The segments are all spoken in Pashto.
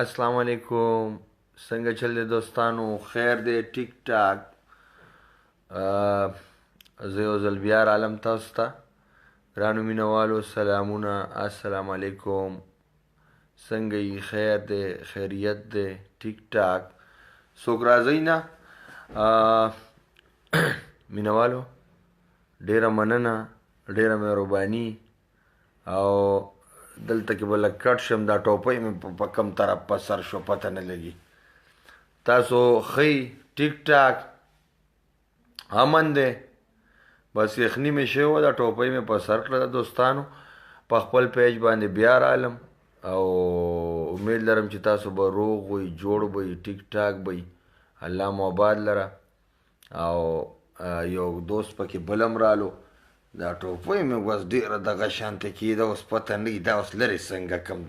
السلام علیکم، څنګه چل دی دوستانو؟ خیر دی، ټیک ټاک. زه یو ځل بیا رالم تاسو ته. ګرانو مینوالو سلامونه، السلام علیکم. څنګه یې؟ خیر دی، خیریت دی، ټیک ټاک. څوک راځئ نه؟ مینوالو ډیره مننه، ډیره مهرباني. او دلته کې به لږ کټ شم، دا ټوپۍ مې په کم طرف په سر شو پته نه لګي. تاسو ښه یې؟ ټیک ټاک، امن دی؟ بس یخني مې شوې وه، دا ټوپۍ مې په سر کړه. دوستانو په خپل پیج باندې بیا رالم او امید لرم چې تاسو به روغ وئ، جوړ به یئ، ټیک ټاک به یئ، الله مو آباد لره. او یو دوست پکې بل هم رالو. دا ټوپۍ مې بس ډېره دغه شانته کېده، اوس پته نه دا اوس لرې څنګه کم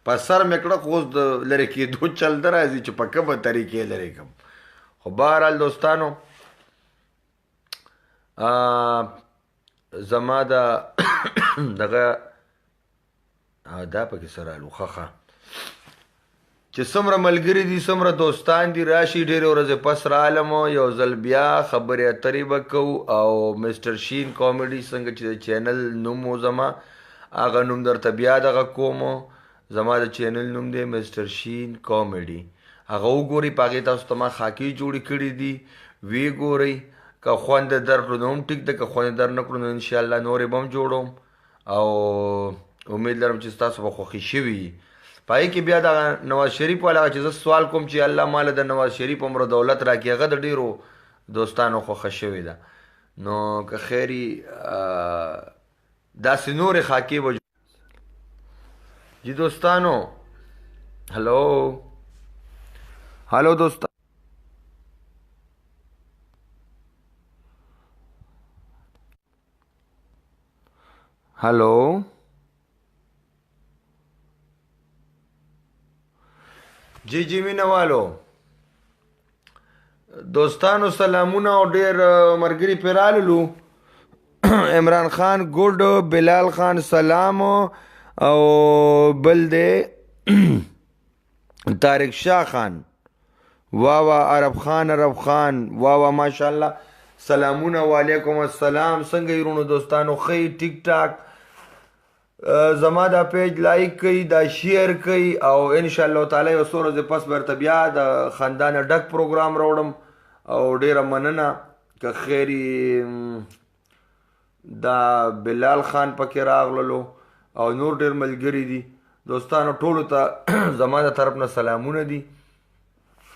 په سر مې کړه، خو اوس د لرې کېدو چل نه راځي چې په کومه طریقې لرې کم. خو بهرحال دوستانو زما د دغه دا پکې سره رالو. ښه ښه چې څومره ملګري دي، څومره دوستان دي، راشي. ډېرې ورځې پس رالم، یو ځل بیا خبرې اترې به کوو. او مسټر شین کامیډي څنګه چې د چینل نوم و زما، هغه نوم درته بیا دغه کوم. زما د چینل نوم دی مسټر شین کامیډي، هغه وګورئ. په هغې تاسو ته ما خاکې جوړې کړې دي، ویې ګورئ. که خوند یې درکړو نو هم ټیک ده، که خوند یې در نه کړو نو انشاءالله نورې به هم جوړوم. او امید لرم چې ستاسو به خوښي شوي. په هغې کې بیا دغه نواز شریف والا چې زه سوال کوم چې الله ماله د نواز شریف عمر دولت راکړي، هغه د ډېرو دوستانو خوښه شوې ده. نو که خیري داسې نورې خاکې به جی دوستانو. هلو هلو دوستانو، هلو جی جی مینوالو دوستانو سلامونه. او ډیر مرګري پیراللو، عمران خان ګډ، بلال خان سلام، او بل دی طارق شاه خان، وا وا، عرب خان، عرب خان، وا وا، ماشاءالله، سلامونه، وعلیکم السلام. څنګه یې وروڼو دوستانو؟ ښه یې؟ ټیک ټاک. زما دا پیج لایک کړئ، دا شیر کړئ، او ان شاء الله تعالی یو څو ورځې پس به درته بیا د خندا نه ډک پروګرام راوړم. او ډیره مننه. که خیر دا بلال خان پکې راغللو او نور ډیر ملګري دي. دوستانو ټولو ته زما د طرف نه سلامونه دي.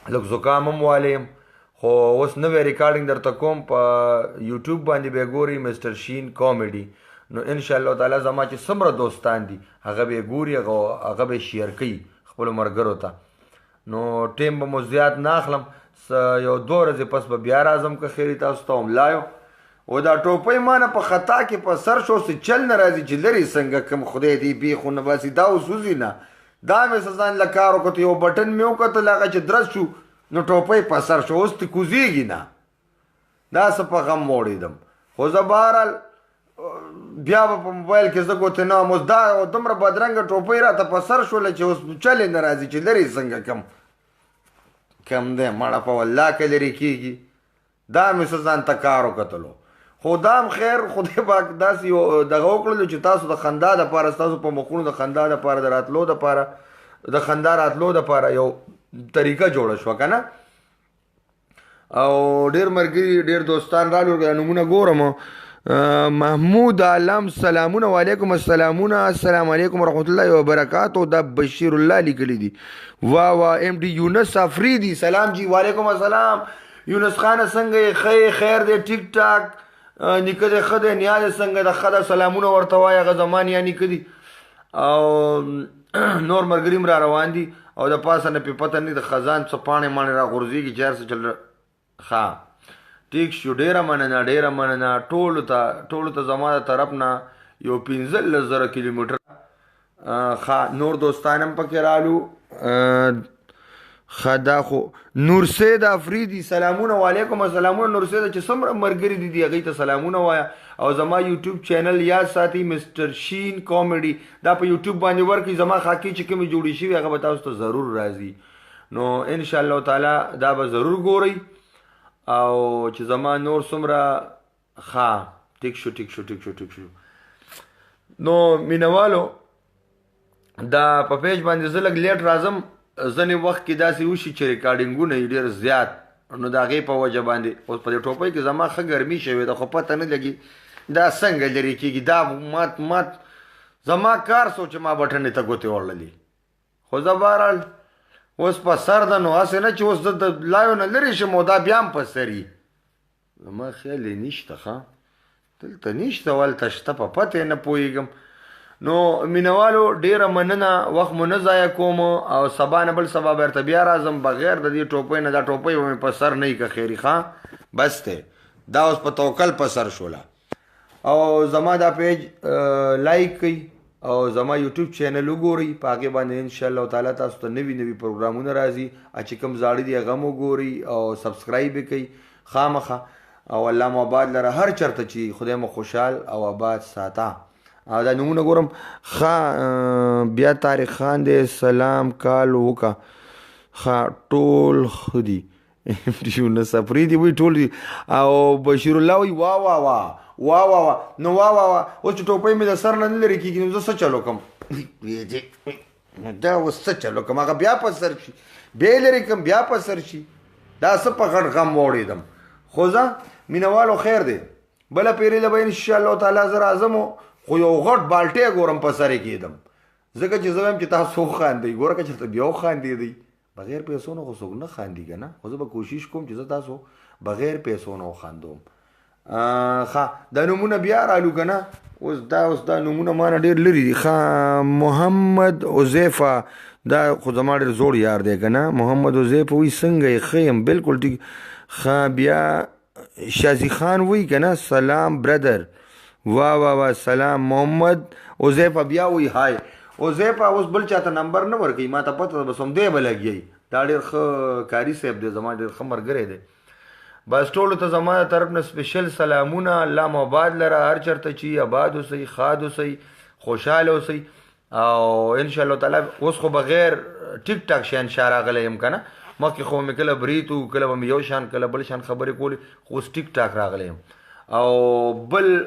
لږ زکام هم والی یم، خو اوس نوی ریکارډینګ درته کوم، په یوټیوب باندې به ګوري مسټر شین کامیډي. نو ان شاء الله تعالی زما چې څومره دوستان دي هغه به ګوري، هغه به شیر کوي خپلو ملګرو ته. نو ټیم به مو زیات نه اخلم، یو دوه ورځې پس به بیا راځم که خیر تاسو ته هم لایو. او دا ټوپۍ ما نه په خطا کې په سر شو، څه چل نه راځي چې لرې څنګه کم. خدای دې بیخ نه باسي، دا اوس وځي نه. دا مې څه ځان له کار وکړ، یو بټن مې وکتل، هغه چې درز شو نو ټوپۍ په سر شو، اوس ترې کوزېږي نه. دا څه په غم موړېدم، خو زه بهرحال بیا به په موبایل کې زه ګوتې نه وم. اوس دا دومره بدرنګه ټوپۍ راته په سر شوله چې اوس چلې نه راځي چې لرې څنګه کم. کم دی مړه په والله که لرې کېږي. دا مې څه ځان ته کار وکتلو، خو دا هم خیر خدای پاک داسې یو دغه وکړلو چې تاسو د خندا دپاره، ستاسو په مخونو د خندا دپاره، د راتلو دپاره، د خندا راتلو دپاره یو طریقه جوړه شوه که نه. او ډېر ملګري ډېر دوستان رالو، نومونه ګورم. محمود عالم سلامونه، وعلیکم السلامونه، السلام علیکم ورحمت الله وبرکاتو. دا بشیر الله لیکلی دي، وا وا. ایم ډي یونس افریدي سلام جی، وعلیکم السلام یونس خان، څنګه یې؟ ښه یې؟ خیر دی، ټیک ټاک. نیکه دې ښه دی؟ نیا دې څنګه ده؟ ښه ده؟ سلامونه ورته وایه، هغه زما نیا نیکه دي. او نور ملګري هم را روان دي. او د پاسه نه پې پته نه د خزان څه پاڼې ماڼې را غورځېږي چې هر څه چل. ښه ټیک شو، ډېره مننه، ډېره مننه ټولو ته، ټولو ته زما د طرف نه یو 15,000 کیلومتر. ښه نور دوستان هم پکې رالو. ښه دا خو نورسید افریدي، سلامونه. وعلیکم السلامونه نورسید. چې څومره مرګري دي دي هغوی ته سلامونه وایه. او زما یوټیوب چینل یاد ساتي، مسټر شین کامیډي، دا په یوټیوب باندې ورکړي. زما خاکې چې کومې جوړې شوي هغه به تاسو ته ضرور راځي، نو ان شاء الله تعالی دا به ضرور ګورئ. او چې زما نور څومره، ښه ټیک شو، ټیک شو، ټیک شو، ټیک شو. نو مینوالو، دا په پیج باندې زه لږ لیټ راځم. ځینې وخت کې داسې وشي چې ریکارډینګونه یې ډېر زیات، نو د هغې په وجه باندې. اوس په دې ټوپۍ کې زما ښه ګرمي شوې ده، خو پته نه لګي دا څنګه لرې کېږي. دا مات مات زما کار سو چې ما بټنې ته ګوتې وړلې، خو زه بهرحال اوس په سر ده، نو هسې نه چې اوس زه د لایو نه لرې شم او دا بیا هم په سر یي. زما خیال یې نشته، ښه دلته نشته، ولته شته، په پته یې نه پوهېږم. نو مینوالو ډیره مننه، وخت مو نه ضایع کوم او سبا نه بل سبا بیرته بیا راځم بغیر د دې ټوپۍ نه. دا ټوپۍ به مې په سر نه وي که خیري. ښه بس دی، دا اوس په توکل په سر شوله. او زما دا پیج لایک کړئ او زما یوټیوب چینل وګورئ، په هغې باندې ان شاء الله تعالی تاسو ته نوي نوي پروګرامونه راځي. چې کوم زاړه دي هغه هم وګورئ او سبسکرایب یې کړئ خامخا. او الله مو آباد لره، هر چرته چې خدای مو خوشحال او آباد ساته. او دا نومونه ګورم. ښه بیا طارق خان دی، سلام کال وکه. ښه ټول ښه دي. یونس افریدي وی ټول دي. او بشیر الله وی وا وا وا وا وا وا. نو وا وا وا، اوس چې ټوپۍ مې د سر نه نه لرې کېږي نو زه څه چل وکړم؟ دا اوس څه چل وکړم؟ هغه بیا په سر شي، بیا یې لرې کړم، بیا په سر شي. دا څه په غټ غم واوړېدم. خو ځه مینوالو، خیر دی، بله پیرې له به انشاءالله تعالی زه راځم، خو یو غټ بالټی ګورم په سر یې کېدم، ځکه چې زه وایم چې تاسو وخاندئ. ګوره که چېرته بیا وخاندېدئ، بغیر پیسو نه خو څوک نه خاندي که نه، خو زه به کوشش کوم چې زه تاسو بغیر پیسو نه وخاندوم. ښه دا نومونه بیا رالو که نه؟ اوس دا نومونه ما نه ډېر لرې دي. ښه محمد حذیفه، دا خو زما ډېر زوړ یار دی که نه. محمد حذیفه وایي څنګه یې؟ ښه یم، بالکل ټیک. ښه بیا شازي خان وایي که نه، سلام برادر. وا وا وا، سلام. محمد حذیفه بیا وایي های. حذیفه اوس بل چاته نمبر نه ورکوي، ما ته پته ده، بس همدی به لګیایي. دا ډېر ښه کاري صاحب دی، زما ډېر ښه ملګری دی. بس ټولو ته زما د طرف نه سپیشل سلامونه. الله مو آباد لره، هر چرته چې آباد اوسئ، ښاد اوسئ، خوشحاله اوسئ. او ان شاء الله تعالی اوس خو بغیر ټیک ټاک شیان شا راغلی یم که نه. مخکې خو مې کله بریتو، کله به مې یو شان، کله بل شان خبرې کولې، خو اوس ټیک ټاک راغلی یم. او بل